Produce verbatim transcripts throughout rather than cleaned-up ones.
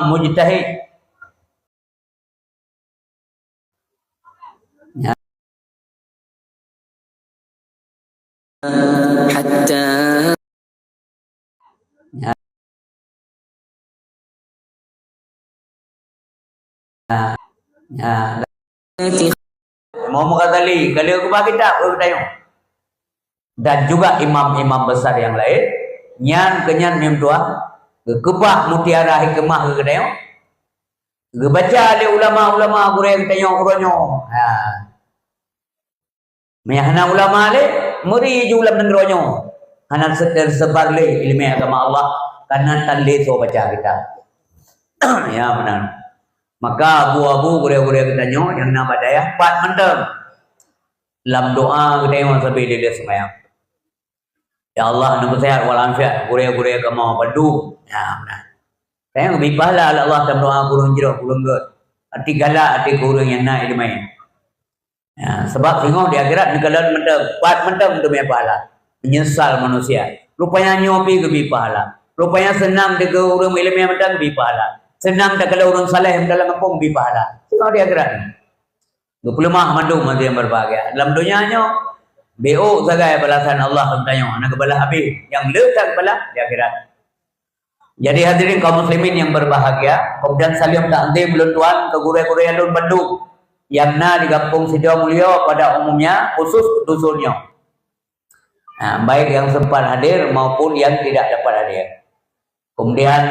mujtahid. Ya. Hatta. Ya. Ya. Ya. Imam Ghazali, ka lheueh keubah kitab, ureueng geutanyoe. Dan juga imam-imam besar nyang laén, nyan keu nyan meutuah, geukeubah mutiara hikmah keu geutanyoe, geubaca lé ulama-ulama gurée geutanyoe uroe nyoe. Ha. Meunyo hana ulama lé, meuri ju lam nanggroe nyoe. Hana se-, teusebar lé ileumé agama Allah, kareuna tan lé soe baca kitab. Ya, meunan. Maka abu-abu gurée-gurée geutanyoe nyang na bak dayah, pat mantong lam doa geutanyoe sabe lé-lé seumayang. Ya Allah, neupeuseuhat walafiat gurée-gurée kamoe bandum. Ya, meunan. Tanyoe geubri pahala lé Allah, tameudoa keu ureueng jroh, keu ureueng gét. Até galak, até keu ureueng nyang na ileumé. Ya, sabab singoh di akhirat neukalon mantong, pat mantong teumé pahala. Meunyeusal manusia. Rupanya nyoe pih geubri pahala. Rupanya seunang teuka ureueng ileumé mantong geubri pahala. Seunang takalon ureueng saleh mantong lam gampông geubri pahala. Singoh di akhirat. Geupeuleumah mandum manusia nyang berbahagia. Lam donya nyoe, beu sagai balasan Allah keu tanyoe, hana geubalah habéh. Nyang le that geubalah di akhirat. Jadi hadirin kaum muslimin yang berbahagia, kemudian saleuem takzim lôn tuan keu gurée-gurée lôn bandum nyang na di Gampông Sidomulia pada umumnya, khusus dusun nyoe. Ha, baik yang sempat hadir maupun yang tidak dapat hadir. Kemudian,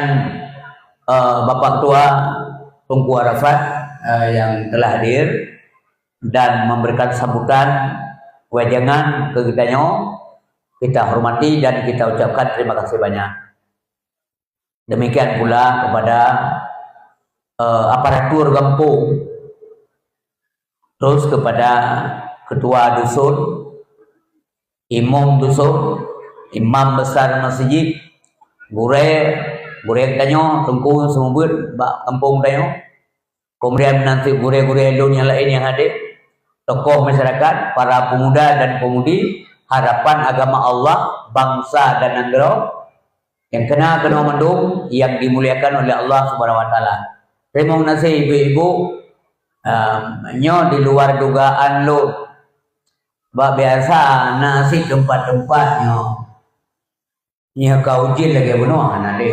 eh, Bapak Ketua Teungku Arafat, eh, yang telah hadir dan memberikan sambutan wejangan keu geutanyoe, kita hormati dan kita ucapkan terima kasih banyak. Demikian pula kepada, eh, aparatur gampông, terus kepada ketua dusun, imum dusun, imam besar masjid, gurée, gurée tanyoe, teungku seumeubeuet bak gampông tanyoe, kemudian nanti gurée-gurée lôn nyang laén nyang hadir, tokoh masyarakat, para pemuda dan pemudi, harapan agama Allah, bangsa dan nanggroe, nyang keunoe mandum nyang dimuliakan oleh Allah Subhanahu Wa Taala. Teurimong gaséh ibu-ibu, um, nyoe di luar dugaan lôn. Bak biasa na sit teumpat-teumpat nyoe. Nyoe ka ujeuen lagée bunoe hana lé.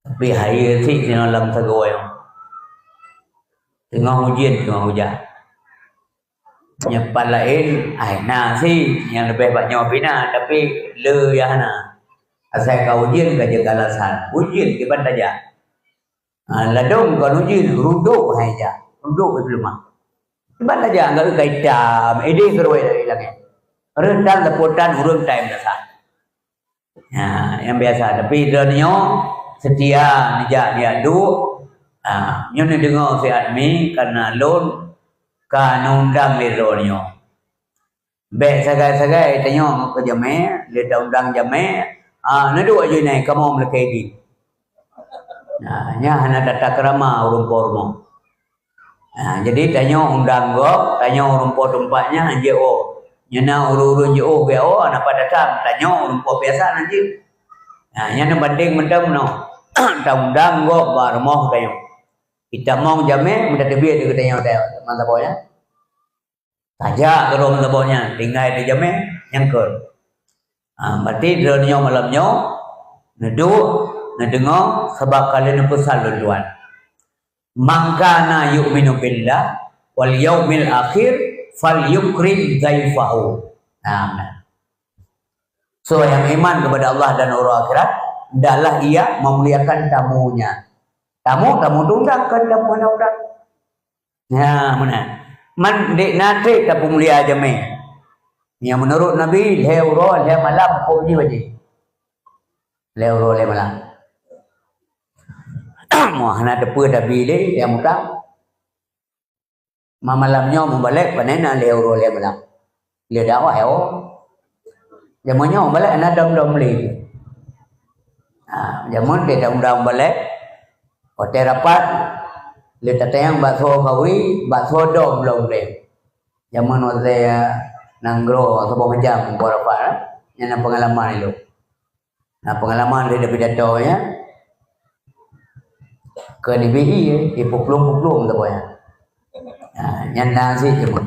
Tapi hayeue sit singoh lam sagoe nyoe. Teungoh ujeuen, teungoh ujan. Nyoe pat laén, ai na sit nyang leubeh bak nyoe pih na, tapi le nyang hana. Asai ka ujeuen ka jeuet alasan. Ujeuen kiban tajak. Ha, ladôm kon ujeuen, rudok hai jak. Rudok i peuleumah. Kiban tajak anggap ka itam, idéh keureuwai dari langét. Reutan lepotan ureuëng tai meudasah. Ha, nyang biasa. Tapi droeneuh nyoe seutia neujak, neujak duek. Ha, nyoe neudeungoe siat mi, kareuna lôn ka neuundang lé droeneuh nyoe. Bék sagai-sagai tanyoe keu jamé, lé taundang jamé, ha, neuduek jih nyan kamoe meulakée jih. Ha, nyan hana tata keurama ureuëng po rumoh. Ha, jadi tanyoe undang gob, tanyoe ureuëng po teumpat nyan jiôh. Nyan na ureuëng-ureuëng jiôh, hana pat datang, tanyoe ureuëng po biasa nan jih. Ha, nyan neubandéng mantong meunoe. Taundang gob bak rumoh tanyoe. Itamong jamé, meutateubiet keu tanyoe, mantong nyan. Tajak keudroe meusaboh nyan, tinggai di jamé nyang kon. Ha, berarti droeneuh nyoe malam nyoe neuduek, neudeungoe, sabab ka lheueh neupeusan lôn tuan. "Man kana yu'minu billah wal yaumil akhir falyukrim dhaifahu." Nah, nah. So, yang iman kepada Allah dan uroe akhirat, hendaklah ia memuliakan tamunya. Tamu, tamu tu undang, kan tamu hana undang. Ya, meunan. Man dék na treb tapeumulia jamé. Nyang meunurot Nabi, lhée uroe, lhée malam, huköm jih wajéb. Lhée uroe, lhée malam. Moh hana teupeue tabi lé, nyang mutang. Ma malam nyoe mubalek, pane na lhée uroe, lhée malam. Lé dakwah, ya Allah. Jameun nyoe balek hana dom-dom lé. Ha, jameun teuh undang balek, watée rapat, lé tateueng bakso khanduri, bakso dom lom lé. Jameun watée nanggroe saboh macam umpama rapat, eh. Nyan na peungalaman ilôn. Na peungalaman dari pidato, ya. Keu di B I, eh, di Puklueng-Puklueng tu, boh, ya. Ha, nyan na cit cuma.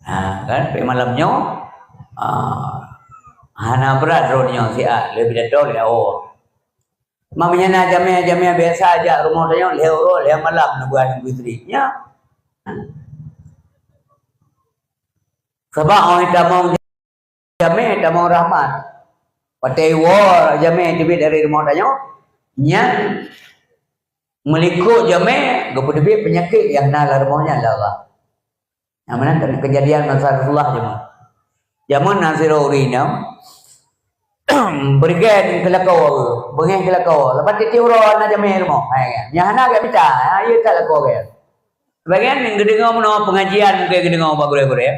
Ha, kan, pih malam nyoe, ah, hana brat droe nyoe siat, lheueh pidato lheueh awak. Meunyoe na jamé-jamé biasa jak rumoh tanyoe, lheueh uroe, lheueh malam neubuat Idul Fitri. Nyan. Sabab awai tamong jamé, tamong rahmat. Watée iwoe jamé teubiet dari rumoh tanyoe, nyan meulikot jamé geupeuteubiet peunyakét nyang na lam rumoh nyan lé Allah. Nyang meunan keujadian masa Rasulullah jameun. Jameun na sidroe ureuëng inong, beureugen keu lakoe, beungéh keu lakoe. Lepas tiep-tiep uroe na jamé rumoh. Hai, nyang hana geumita, ha, ié that lakoe gét. Sebagian nyang geudeungoe meunoe pengajian, mungken geudeungoe bak gurée-gurée.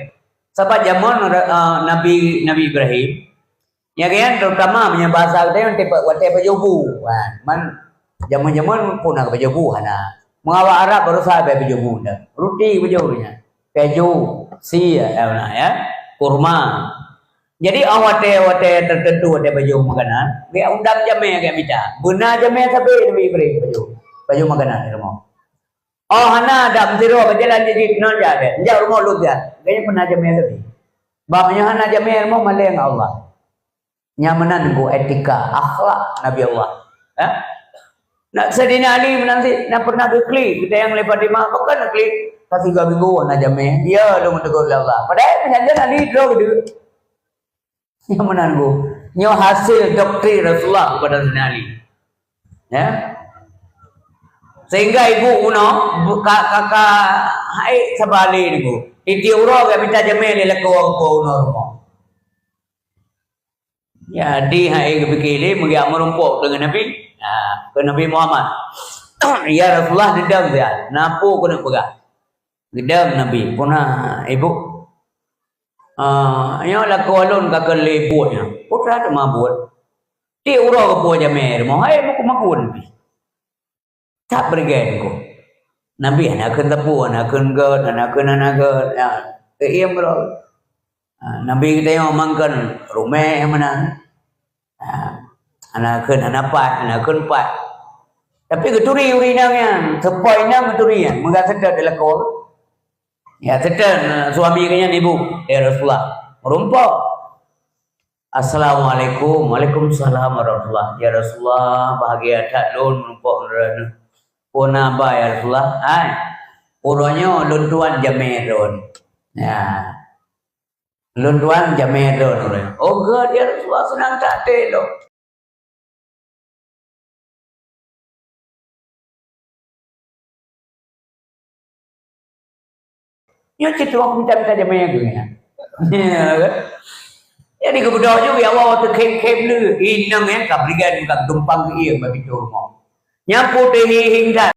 Sabab jameun, eh, Nabi, Nabi Ibrahim, ya kan, terutama meunyoe bahasa geutanyoe, watée, watée pajoh bu. Ha, man, jameun-jameun pun na pajoh bu, hana. Meunyoe awak Arab baroesa pajoh bu dah. Ruti pajoh nyan. Keju, sie, ya, na, ya. Kurma. Jadi, oh, watée, watée tertentu, watée pajoh makanan, geundang jamé, geumita. Beuna jamé sabe Nabi Ibrahim pajoh. Pajoh makanan di rumoh. Oh, hana, dak meusidroe, beujalan jijak, non jak, jak rumoh lôn jak. Gaya pernah jamé tadi. Bah, meunyoe hana jamé rumoh, malée ngon Allah. Nyang meunan nunggu etika, akhlak Nabi Allah. Ha? Nak Saidina Ali meunan cit, na pernah geuklik, geutanyong lé Fatimah, "Pakon neuklik?" "Ka sigoe minggu hana jamé." "Ya, lôn meutegur lé Allah." Padahai meunyan Ali droe geudeue. Nyang meunan bu. Nyoe hasil doktrin Rasulullah kepada Saidina Ali. Ya. Sehingga ibu unoe bu-, ka, ka, ka hai saban lé niku. Tiep-tiep uroe geumita jamé lé lakoe unoe rumoh. Jadi hai geupike lé meugiak meurumpok deungon Nabi. Ha, keu Nabi Muhammad. "Ya Rasulullah, neudong siat. Na peue keuneuk peugah?" Geudong Nabi, "Peue na, Ibu?" "Ah, nyoe lakoe lôn ka keu lé buet nyan." "Peue teuma buet?" "Tiep uroe geupuwoe jamé rumoh, hai meukeumeukeuen pih." That beureugen ku. Nabi hana kheun sapeue, hana kheun gét, hana kheun hana gét, ya, geuiem droe. Ha, Nabi geutanyoe mangkon ruméh meunan. Ha, hana kheun hana pat, hana kheun pat. Tapi geuturi ureueng inong nyan, seupôt inong geuturi nyan, meuga seutôt di lakoe. Ya, seutôt, eh, suami geuh nyan ibu, "Ya Rasulullah, meurumpok." "Assalamualaikum." "Waalaikumsalam warahmatullah." "Ya Rasulullah, bahagia that lôn meurumpok ngon droeneuh." "Peue na ba, ya Rasulullah?" "Hai, uroe nyoe lôn tuan jamé lôn." Ya. "Lôn tuan jamé lôn uroe nyoe." "Oh, gét, ya Rasulullah, seunang that até lôn." Nyoe cit tuan mita-mita jamé geuh nyan. Ya, kan? Jadi geubeudôh ju, ya Allah, watèe khém-khém lé, inong nyan ka beuligan ka tumpang keu ié bak pintoe rumoh. Nyan putéh hieng that.